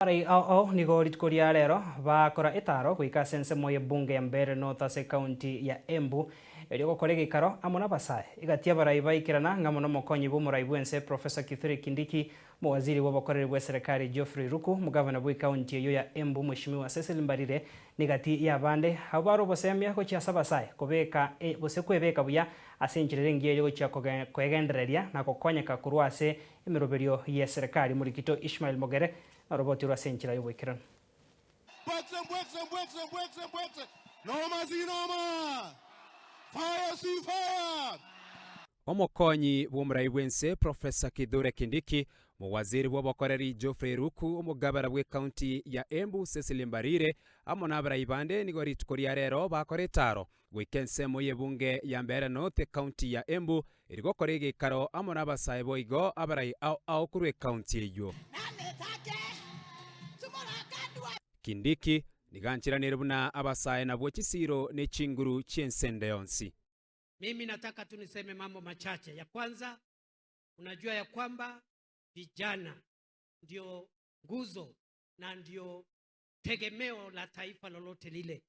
Abarai ao ao nigo rituko ria rero bakora etaaro goika ase ensemo y'ebunge ya Mbeere North ase ekaunti ya Embu erio gokora egeikaro amo n'abasae. Egati y'abarai baikerana ng'amo n'omokonyi bw'omorai bw'ense Professor Kithure Kindiki, omowaziri bw'obokoreri bw'eserekari Geoffrey Ruku, omogavana bw'ekaunti eyio ya Embu Mweshimiwa Cecily Mbarire negati y'abande abwo bare obosemia gochia ase abasae kobeka gose kwebeka buya ase enchera ere engiya erio gochia koegendereria na gokonyeka korwa ase Emeroberio y'eserekari Morikito Ishmael Mogere naroboti rwa ase enchera y'oboikeranu. Mbwekse, mbwekse, mbwekse, mbwekse, mbwekse. Noma si noma. Fire si fire. Omokonyi bw'omorai bw'ense Professor Kithure Kindiki, Omowaziri bw'obokoreri Geoffrey Ruku, Omogabara bw'ecounty ya Embu Cecily Mbarire amo nabarai bande nigo rituko ria rero bakora etaro Goika ensemo y'ebunge ya Mbeere North, ecounty ya Embu, eri gokora egeikaro amo n'abasae boigo abarai ao ao korwa ecounty eyio. Kindiki nigo ancheranire buna abasae nabwo chisiiro ne chinguru chi'ense ende yonsi. Mimi nataka tu niseme mambo machache. Ya kwanza, unajua ya kwamba vijana ndio nguzo na ndio tegemeo la taifa lolote lile.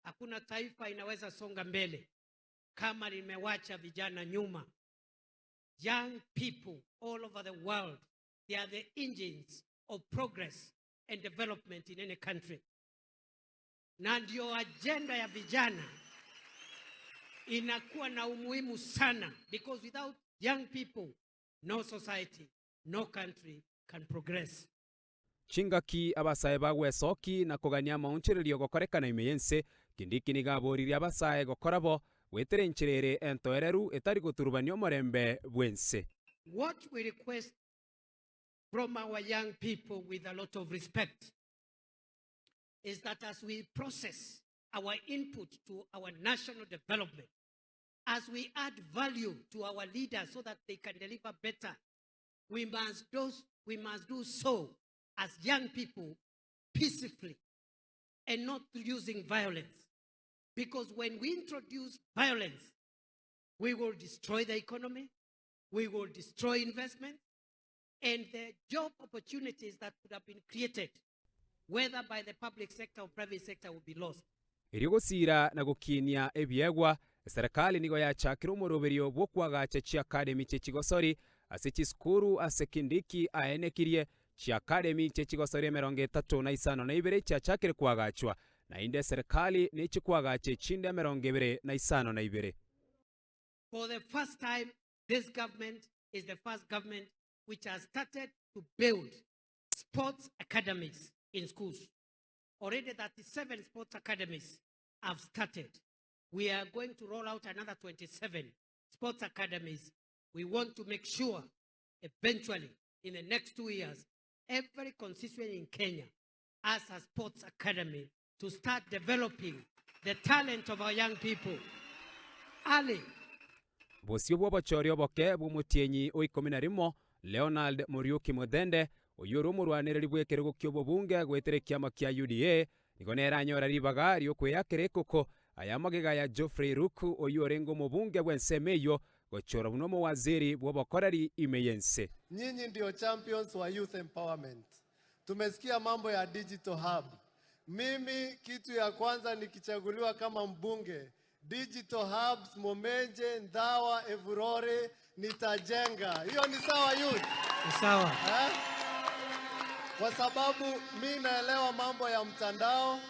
Hakuna taifa inaweza songa mbele kama limewacha vijana nyuma. Young people all over the world, they are the engines of progress and development in any country. Na ndio agenda ya vijana inakuwa na umuhimu sana because without young people no society, no country can progress. Chingaki abasae bagwesoki na kogania amaonchorerio gokorekana ime y'ense, Kindiki nigo aboririe abasae gokora bo, goetera enchera ere entoereru etari goturubania omorembe bw'ense. What we request from our young people with a lot of respect is that as we process our input to our national development, as we add value to our leaders so that they can deliver better, we must do, we must do so as young people peacefully and not using violence. Because when we introduce violence, we will destroy the economy, we will destroy investment, and the job opportunities that could have been created, whether by the public sector or private sector, will be lost. Erio gosiira na gokinia ebiegwa, eserekari nigo yachakire omoroberio bw'okoagacha chiakademi chie chigosori ase chisukuru ase Kindiki aenekirie chiakademi chie chigosori 32 chiachakire koagachwa, naende eserekari nechi koagacha echinde 25. For the first time, this government is the first government which has started to build sports academies in schools. Already 37 sports academies have started. We are going to roll out another 27 sports academies. We want to make sure eventually in the next 2 years, every constituent in Kenya has a sports academy to start developing the talent of our young people. Ali. Bosio bw'obochori oboke bw'omotienyi o ikomi na rimo, Leonald Muriuki Muthende, oyio ore omorwanereri bw'ekerogo ki'obobunge goetera ekiama kia UDA, nigo nere anyora ribaga ri'okweyakera ekoko aya amagega ya Geoffrey Ruku oyio orenge omobunge bw'ensemo eyio gochorwa buna omowaziri bw'obokoreri ime y'ense. Nyinyi ndio champions wa youth empowerment. Tumesikia mambo ya digital hub. Mimi kitu ya kwanza nikichaguliwa kama mbunge, digital hubs Momenje, Ndhawa, Evurore nitajenga. Hiyo ni sawa youth? Ni sawa. Eh? Kwa sababu mi naelewa mambo ya mtandao,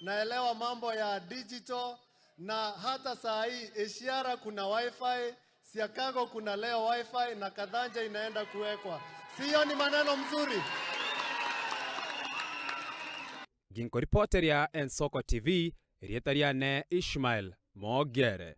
naelewa mambo ya digital, na hata saa hii Ishiara kuna wifi, Siakago kuna leo wifi na Kadhanja inaenda kuwekwa. Si hiyo ni maneno mzuri? Ginkoripoteria Ensoko TV, erieta riane Ishmael Mogere.